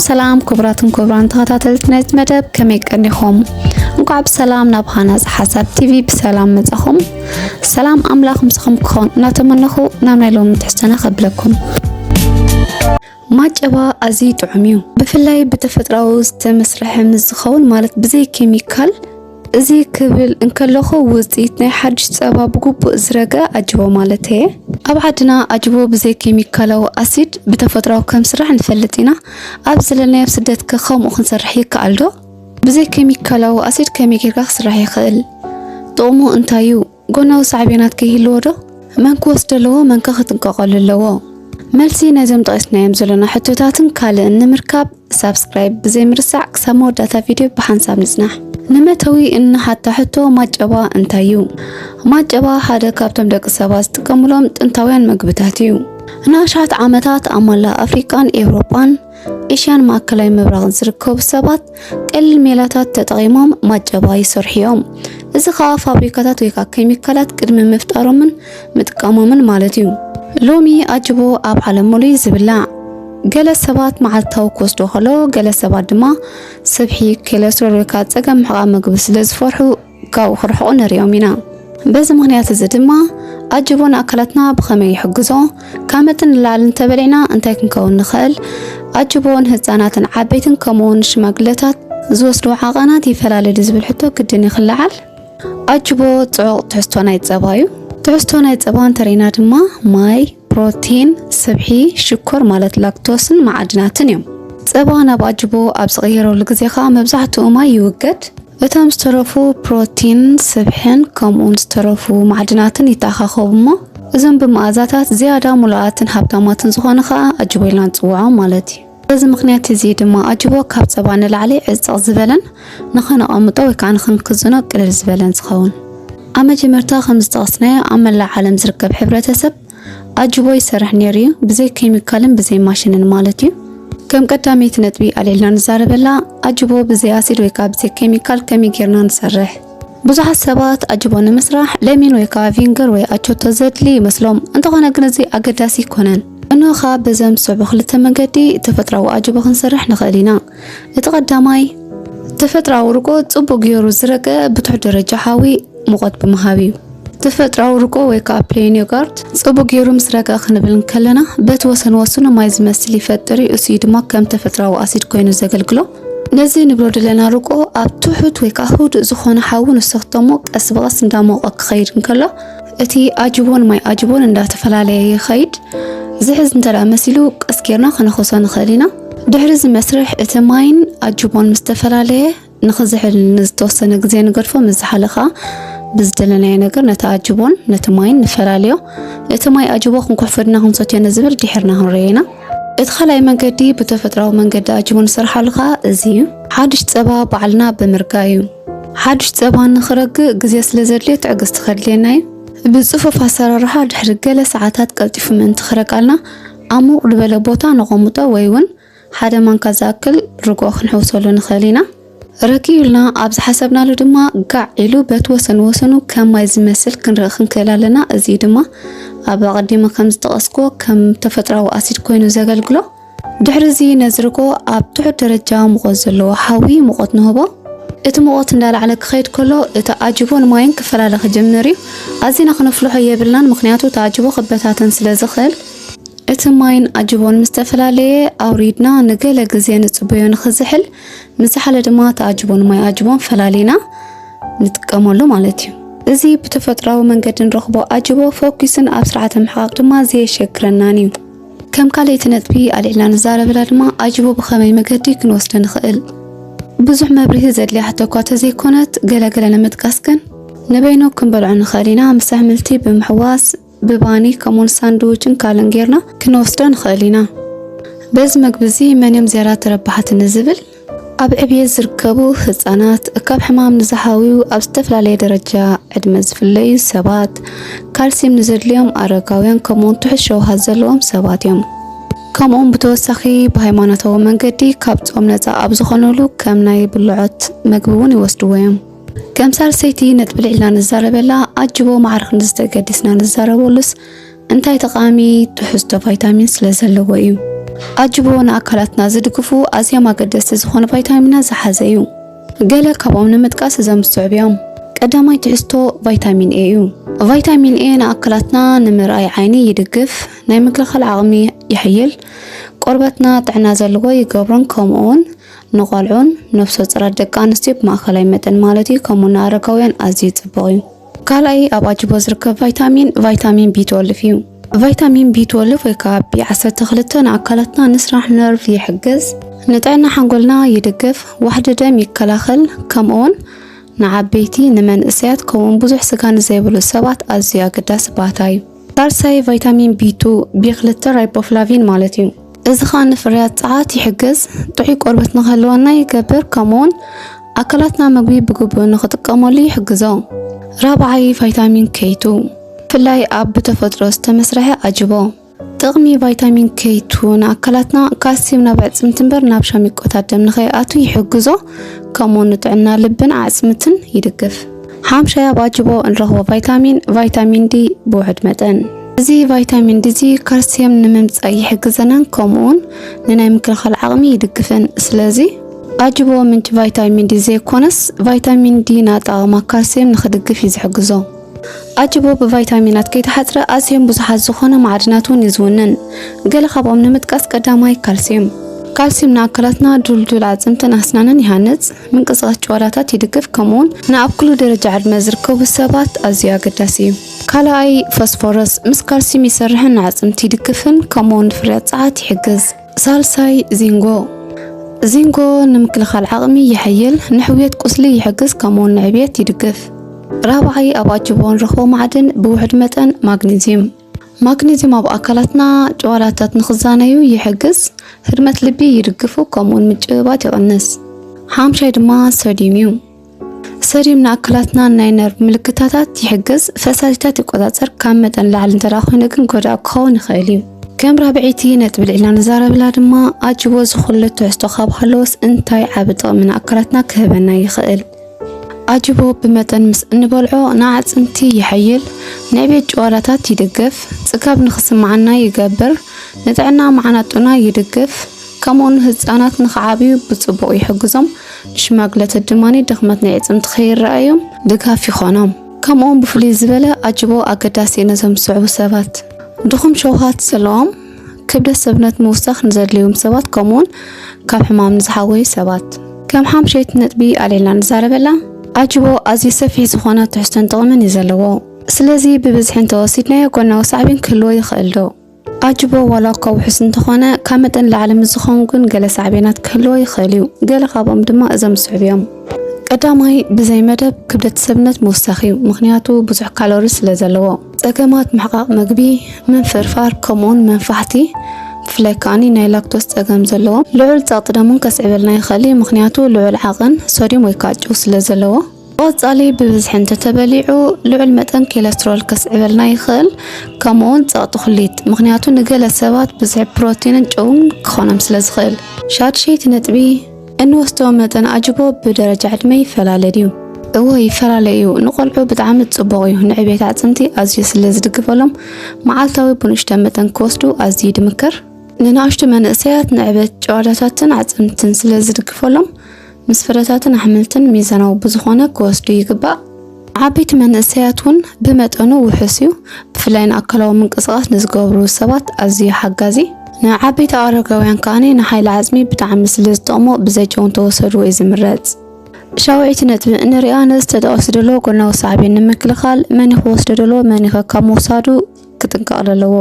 ሰላም ክቡራትን ክቡራን ተኸታተልቲ ናይዚ መደብ፣ ከመይ ቀኒኹም? እንኳዕ ብሰላም ናብ ሃናፂ ሓሳብ ቲቪ ብሰላም መጻኹም። ሰላም ኣምላኽ ምሳኹም ክኾን እናተመነኹ ናብ ናይ ሎሚ ትሕዝቶና ከብለኩም። ማጨባ ኣዝዩ ጥዑም እዩ። ብፍላይ ብተፈጥሮኣዊ ዝተመስርሐ ምስ ዝኸውን፣ ማለት ብዘይ ኬሚካል። እዚ ክብል እንከለኹ ውፅኢት ናይ ሓድሽ ፀባ ብግቡእ ዝረገ ኣጅቦ ማለት እየ። ኣብ ዓድና ኣጅቦ ብዘይ ኬሚካላዊ ኣሲድ ብተፈጥሮኣዊ ከም ዝስራሕ ንፈልጥ ኢና። ኣብ ዘለናዮ ኣብ ስደት ከ ከምኡ ክንሰርሕ ይከኣል ዶ? ብዘይ ኬሚካላዊ ኣሲድ ከመይ ጌርካ ክስራሕ ይኽእል? ጥቕሙ እንታይ እዩ? ጎናዊ ሳዕቤናት ከ ይህልዎ ዶ? መን ክወስዶ ኣለዎ? መን ከ ክጥንቀቐሉ ኣለዎ? መልሲ ናይዞም ጠቒስናዮም ዘለና ሕቶታትን ካልእን ንምርካብ ሳብስክራይብ ብዘይ ምርሳዕ ክሳብ መወዳእታ ቪድዮ ብሓንሳብ ንጽናሕ። ንመእተዊ እንሓታ ሕቶ ማጨባ እንታይ እዩ? ማጨባ ሓደ ካብቶም ደቂ ሰባት ዝጥቀሙሎም ጥንታውያን መግብታት እዩ። ንኣሽሓት ዓመታት ኣብ መላእ ኣፍሪቃን ኤውሮጳን ኤሽያን ማእከላይ ምብራቕን ዝርከቡ ሰባት ቀሊል ሜላታት ተጠቒሞም ማጨባ ይሰርሑ እዮም። እዚ ኸኣ ፋብሪካታት ወይ ከኣ ኬሚካላት ቅድሚ ምፍጣሮምን ምጥቃሞምን ማለት እዩ። ሎሚ ኣጅቦ ኣብ ዓለም ሙሉእ እዩ ዝብላዕ። ገለ ሰባት መዓልታዊ ክወስዶ ከሎ፣ ገለ ሰባት ድማ ስብሒ፣ ኮለስትሮል ወይ ከኣ ጸገም ምሕቃቕ መግቢ ስለ ዝፈርሑ ካብኡ ክርሕቑ ንሪኦም ኢና። በዚ ምኽንያት እዚ ድማ ኣጅቦ ንኣካላትና ብኸመይ ይሕግዞ? ካብ መጠን ንላዕሊ እንተበሊዕና እንታይ ክንከውን ንኽእል? ኣጅቦ ንህጻናትን ዓበይትን ከምኡ እውን ንሽማግለታት ዝወስድዎ ዓቐናት ይፈላለ ድዩ ዝብል ሕቶ ግድን እዩ ክለዓል። ኣጅቦ ጽዑቕ ትሕዝቶ ናይ ጸባ እዩ። ትሕዝቶ ናይ ጸባ እንተሪእና ድማ ማይ፣ ፕሮቲን፣ ስብሒ፣ ሽኮር ማለት ላክቶስን መዓድናትን እዮም። ጸባ ናብ ኣጅቦ ኣብ ዝቕየረሉ ግዜ ኸኣ መብዛሕትኡ ማይ ይውገድ። እቶም ዝተረፉ ፕሮቲን፣ ስብሕን ከምኡውን ዝተረፉ ማዕድናትን ይተኣኻኸቡ እሞ እዞም ብመኣዛታት ዝያዳ ሙሉኣትን ሃብታማትን ዝኾነ ኸኣ ኣጅቦ ኢልና ንጽውዖም ማለት እዩ። በዚ ምኽንያት እዚ ድማ ኣጅቦ ካብ ጸባ ንላዕሊ ዕጸቕ ዝበለን ንኸነቐምጦ ወይ ከዓ ንኽንክዝኖ ቅልል ዝበለን ዝኸውን። ኣብ መጀመርታ ከም ዝጠቐስናዮ ኣብ መላእ ዓለም ዝርከብ ሕብረተሰብ ኣጅቦ ይሰርሕ ነይሩ እዩ፣ ብዘይ ኬሚካልን ብዘይ ማሽንን ማለት እዩ። ከም ቀዳመይቲ ነጥቢ ኣልዒልና ንዛረበላ ኣጅቦ ብዘይ ኣሲድ ወይ ከዓ ብዘይ ኬሚካል ከመይ ጌርና ንሰርሕ? ብዙሓት ሰባት ኣጅቦ ንምስራሕ ለሚን ወይ ከዓ ቪንገር ወይ ኣቾቶ ዘድሊ ይመስሎም፣ እንተኾነ ግን እዚ ኣገዳሲ ኣይኮነን። እንሆ ኸኣ በዘም ዝስዕቡ ክልተ መንገዲ ተፈጥሮኣዊ ኣጅቦ ክንሰርሕ ንኽእል ኢና። እቲ ቀዳማይ ተፈጥሮኣዊ ርጎ ጽቡቕ ገይሩ ዝረገ ብትሑት ደረጃ ሓዊ ሙቐት ብምሃብ እዩ። ተፈጥሮኣዊ ርጎ ወይ ከዓ ፕሌን ዮጋርት ጽቡቕ ገይሩ ምስ ረገ ክንብል እንከለና በቲ ወሰን ወስኑ ማይ ዝመስል ይፈጥር እዩ። እሱ እዩ ድማ ከም ተፈጥሮኣዊ ኣሲድ ኮይኑ ዘገልግሎ። ነዚ ንብሎ ዘለና ርጎ ኣብ ትሑት ወይ ከዓ ህዱእ ዝኾነ ሓዊ ንሰኽቶ እሞ ቀስ ብቐስ እንዳሞቐ ክኸይድ እንከሎ እቲ ኣጅቦን ማይ ኣጅቦን እንዳተፈላለየ ይኸይድ። ዝሕዝ እንተ ደኣ መሲሉ ቀስ ጌርና ክነኽሶ ንኽእል ኢና። ድሕሪ እዚ መስርሕ እቲ ማይን ኣጅቦን ምስ ተፈላለየ ንኽዝሕል ንዝተወሰነ ግዜ ንገድፎ፣ ምስ ዝሓለ ኸኣ ብዝደለናዮ ነገር ነቲ ኣጅቦን ነቲ ማይን ንፈላለዮ። እቲ ማይ ኣጅቦ ክንኩሕፎ ድና ክንሰትዮ ንዝብል ድሒርና ክንርእዮ ኢና። እቲ ካልኣይ መንገዲ ብተፈጥሮኣዊ መንገዲ ኣጅቦ ንሰርሓሉ ኸኣ እዚ እዩ። ሓድሽ ጸባ ባዕልና ብምርጋእ እዩ። ሓድሽ ጸባ ንኽረግእ ግዜ ስለ ዘድልዮ ትዕግስቲ ከድልየና እዩ። ብጽፉፍ ኣሰራርሓ ድሕሪ ገለ ሰዓታት ቀልጢፉ ምእንቲ ክረግኣልና ኣብ ምዉቕ ዝበለ ቦታ ነቐምጦ ወይ እውን ሓደ ማንካ ዝኣክል ርጎ ክንሕውሰሉ ንኽእል ኢና። ረጊኡልና ኣብ ዝሓሰብናሉ ድማ ጋዕ ኢሉ በቲ ወሰን ወሰኑ ከም ማይ ዝመስል ክንርኢ ክንክእል ኣለና። እዚ ድማ ኣብ ኣቐዲመ ከም ዝጠቐስክዎ ከም ተፈጥሮኣዊ ኣሲድ ኮይኑ ዘገልግሎ። ድሕሪ እዚ ነዚ ርጎ ኣብ ትሑት ደረጃ ሙቐት ዘለዎ ሓዊ ሙቐት ንህቦ። እቲ ሙቐት እንዳላዕለ ክኸይድ ከሎ እቲ ኣጅቦን ማይን ክፈላለ ክጅምር እዩ። ኣዚና ክነፍልሖ የብልናን፣ ምኽንያቱ እቲ ኣጅቦ ክበታተን ስለ ዝኽእል። እቲ ማይን ኣጅቦን ምስ ተፈላለየ ኣውሪድና ንገለ ግዜ ንጽበዮ ንኽዝሕል፣ ምስ ዝሓለ ድማ እቲ ኣጅቦን ማይ ኣጅቦን ፈላሊና ንጥቀመሉ ማለት እዩ። እዚ ብተፈጥሮኣዊ መንገዲ ንረኽቦ ኣጅቦ ፈኲስን ኣብ ስርዓተ ምሕቓቕ ድማ ዘየሸግረናን እዩ። ከም ካልኣይቲ ነጥቢ ኣልዒልና ንዛረበላ ድማ ኣጅቦ ብኸመይ መገዲ ክንወስዶ ንኽእል? ብዙሕ መብርሂ ዘድልያ ሕቶ እኳ ተዘይኮነት፣ ገለገለ ንምጥቃስ ግን፣ ንበይኑ ክንበልዖ ንኽእል ኢና። ምስ ኣሕምልቲ ብምሕዋስ፣ ብባኒ ከምኡውን ሳንድዊችን ካልእን ጌርና ክንወስዶ ንኽእል ኢና። በዚ መግቢ እዚ መን እዮም ዝያዳ ተረባሕቲ ንዝብል፣ ኣብ ዕብየት ዝርከቡ ህጻናት፣ ካብ ሕማም ንዝሓውዩ፣ ኣብ ዝተፈላለየ ደረጃ ዕድመ ዝፍለዩ ሰባት፣ ካልሲየም ንዘድልዮም ኣረጋውያን ከምኡውን ትሑት ሸውሃት ዘለዎም ሰባት እዮም። ከምኡውን ብተወሳኺ ብሃይማኖታዊ መንገዲ ካብ ጾም ነጻ ኣብ ዝኾኑሉ ከም ናይ ብልዖት መግቢ እውን ይወስድዎ እዮም። ከም ሳልሰይቲ ነጥቢ ልዒልና ንዛረበላ ኣጅቦ ማዕረ ክንዲ ዝተገዲስና ንዛረበሉስ እንታይ ጠቓሚ ትሕዝቶ ቫይታሚን ስለ ዘለዎ እዩ። ኣጅቦ ንኣካላትና ዝድግፉ ኣዝዮም ኣገደስቲ ዝኾኑ ቫይታሚናት ዝሓዘ እዩ። ገለ ካብኦም ንምጥቃስ እዞም ዝስዕቡ እዮም። ቀዳማይ ትሕዝቶ ቫይታሚን ኤ እዩ። ቫይታሚን ኤ ንኣካላትና ንምርኣይ ዓይኒ ይድግፍ፣ ናይ ምክልኻል ዓቕሚ የሕይል፣ ቆርበትና ጥዕና ዘለዎ ይገብሮን ከምኡውን ንቆልዑን ነፍሰ ፁራት ደቂ ኣንስትዮ ብማእከላይ መጠን ማለት እዩ፣ ከምኡ ንኣረጋውያን ኣዝዩ ፅቡቕ እዩ። ካልኣይ ኣብ ኣጅቦ ዝርከብ ቫይታሚን ቫይታሚን ቢ ትወልፍ እዩ። ቫይታሚን ቢ ትወልፍ ወይ ከዓ ቢ ዓሰርተ ክልተ ንኣካላትና ንስራሕ ነርቭ ይሕግዝ፣ ንጥዕና ሓንጎልና ይድግፍ፣ ዋሕዲ ደም ይከላኸል፣ ከምኡውን ንዓበይቲ፣ ንመንእሰያት ከምኡውን ብዙሕ ስጋ ንዘይብሉ ሰባት ኣዝዩ ኣገዳሲ ባእታ እዩ። ሳልሳይ ቫይታሚን ቢ ቱ፣ ቢ ክልተ ራይቦፍላቪን ማለት እዩ። እዚ ኸኣ ንፍርያት ጸዓት ይሕግዝ፣ ጥዑይ ቆርበት ንኽህልወና ይገብር፣ ከምኡውን ኣካላትና ምግቢ ብግቡእ ንኽጥቀመሉ ይሕግዞ። ራብዓይ ቫይታሚን ኬ ቱ፣ ብፍላይ ኣብ ብተፈጥሮ ዝተመስረሐ ኣጅቦ። ጥቕሚ ቫይታሚን ኬ ቱ ንኣካላትና ካልሲየም ናብ ኣዕጽምቲ እምበር ናብ ሻሚቆታት ደም ንኸይኣቱ ይሕግዞ፣ ከምኡ ንጥዕና ልብን ኣዕጽምትን ይድግፍ። ሓምሻይ ኣብ ኣጅቦ እንረኽቦ ቫይታሚን፣ ቫይታሚን ዲ ብውሑድ መጠን። እዚ ቫይታሚን ዲ እዚ ካልሲየም ንምምጻእ ይሕግዘናን ከምኡውን ንናይ ምክልኻል ዓቕሚ ይድግፍን። ስለዚ ኣጅቦ ምንጪ ቫይታሚን ዲ ዘይኮነስ ቫይታሚን ዲ ንኣጠቓቕማ ካልሲየም ንኽድግፍ እዩ ዝሕግዞ። ኣጅቦ ብቫይታሚናት ከይተሓጽረ ኣዝዮም ብዙሓት ዝኾነ ማዕድናት እውን እዩ ዝውንን። ገለ ካብኦም ንምጥቃስ ቀዳማይ ካልሲየም። ካልሲየም ንኣካላትና ድልዱል ኣዕጽምትን ኣስናንን ይሃንጽ፣ ምንቅስቓስ ጭዋዳታት ይድግፍ፣ ከምኡውን ንኣብ ኩሉ ደረጃ ዕድመ ዝርከቡ ሰባት ኣዝዩ ኣገዳሲ እዩ። ካልኣይ ፎስፎረስ ምስ ካልሲየም ይሰርሕን ንኣዕጽምቲ ይድግፍን ከምኡውን ንፍርያት ጸዓት ይሕግዝ። ሳልሳይ ዚንጎ። ዚንጎ ንምክልኻል ዓቕሚ የሐይል፣ ንሕውየት ቁስሊ ይሕግዝ፣ ከምኡውን ንዕብየት ይድግፍ። ራብዓይ ኣብ ኣጅቦ ንረኽቦ ማዕድን ብውሑድ መጠን ማግኒዚየም። ማግኒዚየም ኣብ ኣካላትና ጭዋዳታት ንኽዛነዩ ይሕግዝ፣ ህድመት ልቢ ይድግፉ፣ ከምኡውን ምጭብባጥ ይቕንስ። ሓምሻይ ድማ ሶድየም እዩ። ሶድየም ንኣካላትና ናይ ነርቭ ምልክታታት ይሕግዝ፣ ፈሳሲታት ይቆጻጸር፣ ካብ መጠን ላዕሊ እንተ ደኣ ኮይኑ ግን ጎዳኢ ክኸውን ይኽእል እዩ። ከም ራብዐይቲ ነጥቢ ልዒልና ንዛረበላ ድማ ኣጅቦ ዝኹሉ ትሕዝቶ ካብ ሃለወስ እንታይ ዓቢ ጥቕሚ ንኣካላትና ክህበና ይኽእል? ኣጅቦ ብመጠን ምስ እንበልዖ ንኣዕጽምቲ የሐይል፣ ንዕቤት ጭዋዳታት ይድግፍ፣ ጽጋብ ንኽስምዓና ይገብር፣ ንጥዕና መዓናጡና ይድግፍ፣ ከምኡ ንህጻናት ንኽዓብዩ ብጽቡቕ ይሕግዞም፣ ንሽማግለታት ድማ ድኽመት ናይ ኣዕጽምቲ ከይረኣዮም ድጋፍ ይኾኖም። ከምኡውን ብፍሉይ ዝበለ ኣጅቦ ኣገዳሲ ነዞም ዝስዕቡ ሰባት። ድኹም ሸውሃት ዘለዎም፣ ክብደት ሰብነት ምውሳኽ ንዘድልዮም ሰባት ከምኡውን ካብ ሕማም ንዝሓወዩ ሰባት። ከም ሓምሸይቲ ነጥቢ ኣልዒልና ንዛረበላ፣ ኣጅቦ ኣዝዩ ሰፊሕ ዝኾነ ትሕዝቶን ጥቕምን እዩ ዘለዎ። ስለዚ ብብዝሒ እንተወሲድናዮ ጎናዊ ሳዕቤን ክህልዎ ይኽእል ዶ? ኣጅቦ ዋላ እኳ ውሑስ እንተኾነ ካብ መጠን ላዕሊ ምስ ዝኾን ግን ገለ ሳዕቤናት ክህልዎ ይኽእል እዩ። ገለ ካብኦም ድማ እዞም ዝስዕቡ እዮም። ቀዳማይ ብዘይ መደብ ክብደት ሰብነት ምውሳኽ እዩ፣ ምኽንያቱ ብዙሕ ካሎሪ ስለ ዘለዎ። ጸገማት ምሕቃቕ ምግቢ፣ ምንፍርፋር ከምኡውን መንፋሕቲ፣ ብፍላይ ከኣኒ ናይ ላክቶስ ጸገም ዘለዎም ልዑል ጸቕጢ ደም እውን ከስዕበልና ይኽእል እዩ፣ ምኽንያቱ ልዑል ዓቐን ሶድየም ወይ ከዓ ጨው ስለ ዘለዎ። ብቐጻሊ ብብዝሒ እንተተበሊዑ ልዑል መጠን ኬለስትሮል ከስዕበልና ይኽእል፣ ከምኡውን ጸቕጢ ኩሊት፣ ምኽንያቱ ንገለ ሰባት ብዝሒ ፕሮቲንን ጨውን ክኾኖም ስለ ዝኽእል። ሻድሸይቲ ነጥቢ፣ እንወስዶ መጠን ኣጅቦ ብደረጃ ዕድመ ይፈላለ ድዩ? እወ ይፈላለ እዩ። ንቆልዑ ብጣዕሚ ጽቡቕ እዩ። ንዕቤት ኣዕጽምቲ ኣዝዩ ስለ ዝድግፈሎም መዓልታዊ ብንእሽቶ መጠን ክወስዱ ኣዝዩ ድምከር። ንንኣሽቱ መንእሰያት ንዕቤት ጭዋዳታትን ኣዕጽምትን ስለ ዝድግፈሎም ምስ ፍረታትን ኣሕምልትን ሚዛናዊ ብዝኾነ ክወስዱ ይግባእ። ዓበይቲ መንእሰያት እውን ብመጠኑ ውሑስ እዩ። ብፍላይ ንኣካላዊ ምንቅስቓስ ንዝገብሩ ሰባት ኣዝዩ ሓጋዚ። ንዓበይቲ ኣረጋውያን ከኣ ንሓይሊ ዓጽሚ ብጣዕሚ ስለ ዝጠቕሞ ብዘይ ጨው እንተወሰድዎ እዩ ዝምረጽ። ሻውዒይቲ ነጥቢ እንሪኣ ነዚ ተጠቒሱ ዘሎ ጎናዊ ሳዕቤን ንምክልኻል መን እዩ ክወስዶ ደሎ መን እዩ ካብ ምውሳዱ ክጥንቀቕ ኣለዎ።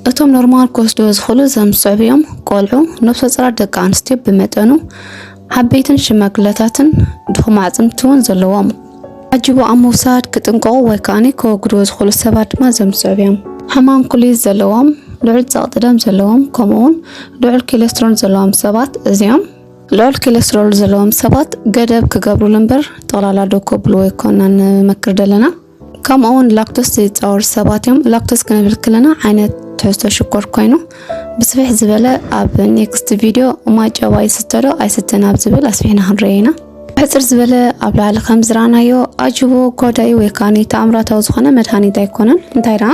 እቶም ኖርማል ክወስድዎ ዝኽእሉ ዘም ዝስዕቡ እዮም። ቆልዑ፣ ነብሰ ጾራት ደቂ ኣንስትዮ ብመጠኑ፣ ዓበይትን ሽማግለታትን ድኹም ኣዕጽምቲ እውን ዘለዎም። ኣጅቦ ኣብ ምውሳድ ክጥንቀቑ ወይ ከኣኒ ከወግድዎ ዝኽእሉ ሰባት ድማ ዘም ዝስዕቡ እዮም። ሕማም ኩሊት ዘለዎም፣ ልዑል ጸቕጢ ደም ዘለዎም፣ ከምኡ እውን ልዑል ኬለስትሮል ዘለዎም ሰባት እዚኦም ልዑል ኬለስትሮል ዘለዎም ሰባት ገደብ ክገብሩሉ እምበር ጠቕላላ ደው ከብልዎ ኣይኮናን ንመክር ዘለና። ከምኡ እውን ላክቶስ ዘይጻወሩ ሰባት እዮም። ላክቶስ ክንብል ከለና ዓይነት ትሕዝቶ ሽኮር ኮይኑ ብስፍሕ ዝበለ ኣብ ኔክስት ቪድዮ ማይ ጨባ ይስተ ዶ ኣይስተን ኣብ ዝብል ኣስፊሕና ክንርእዮ ኢና። ብሕጽር ዝበለ ኣብ ላዕሊ ከም ዝረኣናዮ ኣጅቦ ጎዳኢ ወይ ከኣ ተኣምራታዊ ዝኾነ መድሃኒት ኣይኮነን። እንታይ ደኣ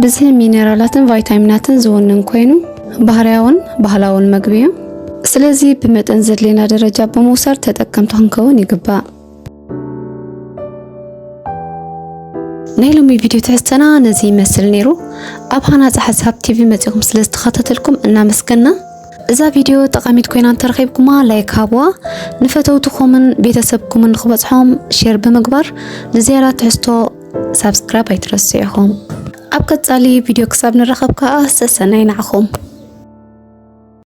ብዝሒ ሚነራላትን ቫይታሚናትን ዝውንን ኮይኑ ባህርያውን ባህላውን መግቢ እዩ። ስለዚ ብመጠን ዘድልየና ደረጃ ብምውሳድ ተጠቀምቲ ክንከውን ይግባእ። ናይ ሎሚ ቪድዮ ትሕዝተና ነዚ ይመስል ነይሩ። ኣብ ሃናፂ ሓሳብ ቲቪ መፂኹም ስለ ዝተኸታተልኩም እናመስገና። እዛ ቪድዮ ጠቓሚት ኮይና እንተረኺብኩማ ላይክ ሃብዋ፣ ንፈተውትኹምን ቤተሰብኩምን ንክበፅሖም ሼር ብምግባር ንዝያዳ ትሕዝቶ ሳብስክራይብ ኣይትረስዑ ኢኹም። ኣብ ቀፃሊ ቪድዮ ክሳብ ንራኸብ ከዓ ሰሰናይ ንዓኹም።